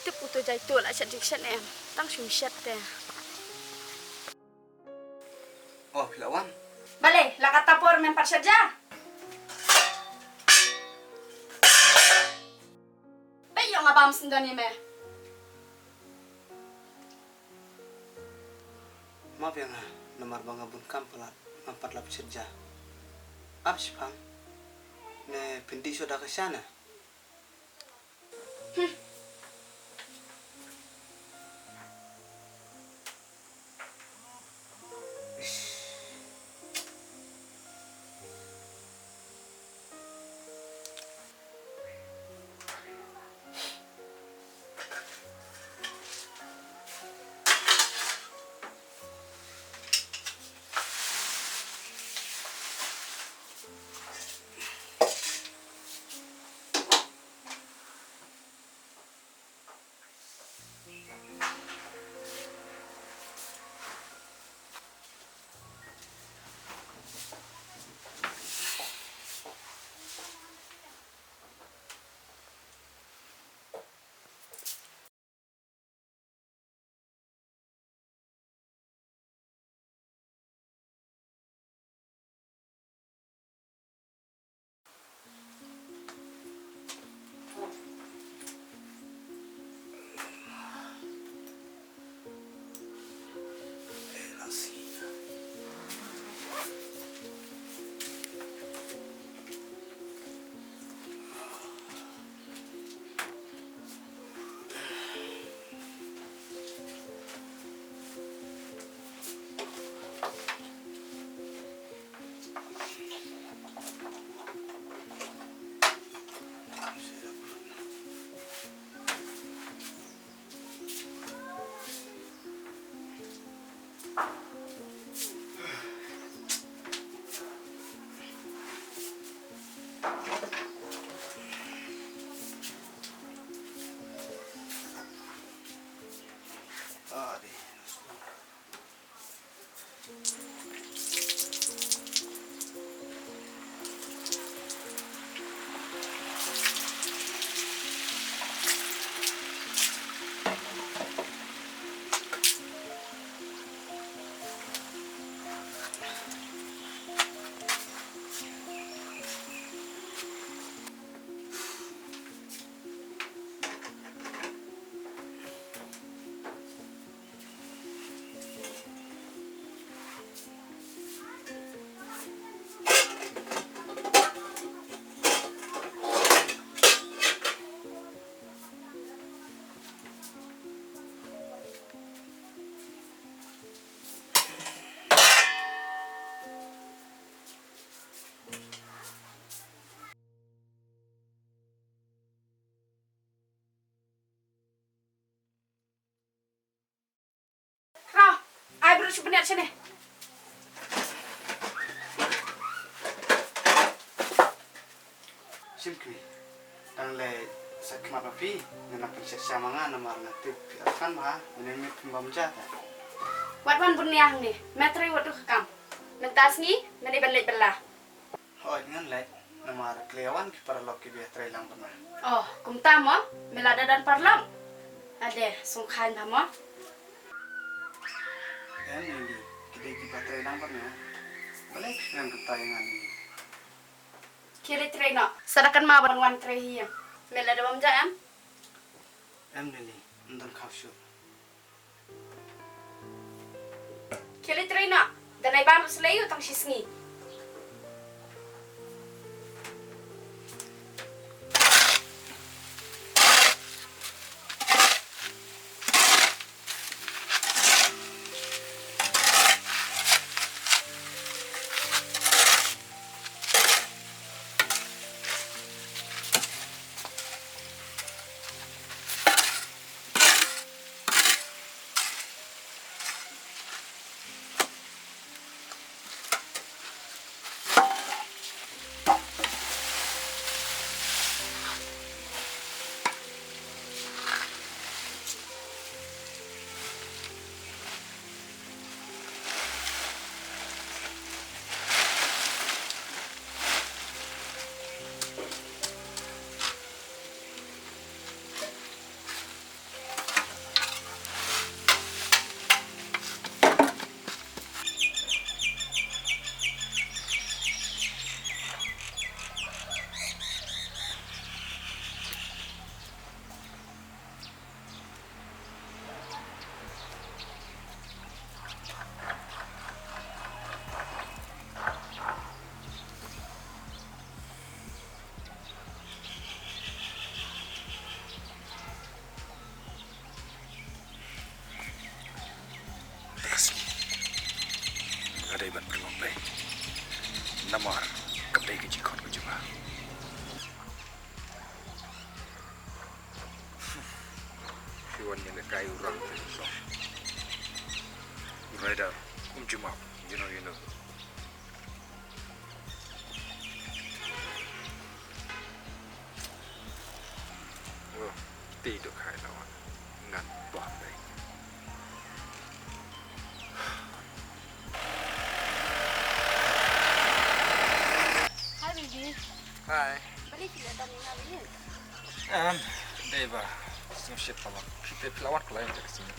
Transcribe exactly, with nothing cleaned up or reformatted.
Tip uto jaitu la shet jingshet ne em. Tang shu shet te. Oh, phi la wan. Balei, la katta por mem pat shet ja? Peit ïoh nga bam sendon ïa me. Map ïa nga, namar ba nga bun kam palat, ngam pat lap shet ja. Ap shipang, ne phin dih shuh da ka sha ne? Khraw, ai briew shu bniat shane. Shim kmie. Tang lei sa khmat ma phi, ngan nang pynshet sha ma nga namar nga tip phi arphan bha, mynne mynmiet phim bam ja te. Wat wan bun ïa hangne, me trei wat tu ka kam. Mynta sngi, ngan ïa ban leit bylla. Hooid ngan leit, namar ki la wan ki paralok kiba ïatrei lang bad nga. Oh, kumta mo, me la da don paralok? Ade, sngewkhlaiñ bha mo. Em Lili, ki dei kiba trei lang bad nga. Balei phi kren kumta ïa nga Lili? Khie leit trei noh. Sa da kynmaw ban wan trei hi ïa. Me la da bam ja em? Em Lili, ym don khaw shuh. Khie leit trei noh, da nai bam ruh sa lei ïoh tang shi sngi. Dei ban pynlong bei. Namar ka bei ka jingkhot ka jong nga. Phi wan ïalehkai u rang te u song. U rider um ju map, you know, you know. Oh, te to khai la wan. Ngan bam dei. Hi, baby. Hi. Balei phi la dom ïa nga, baby? Em, dei ba sngewsih palat. Phi te phi la wan kloi ïa ka sngi.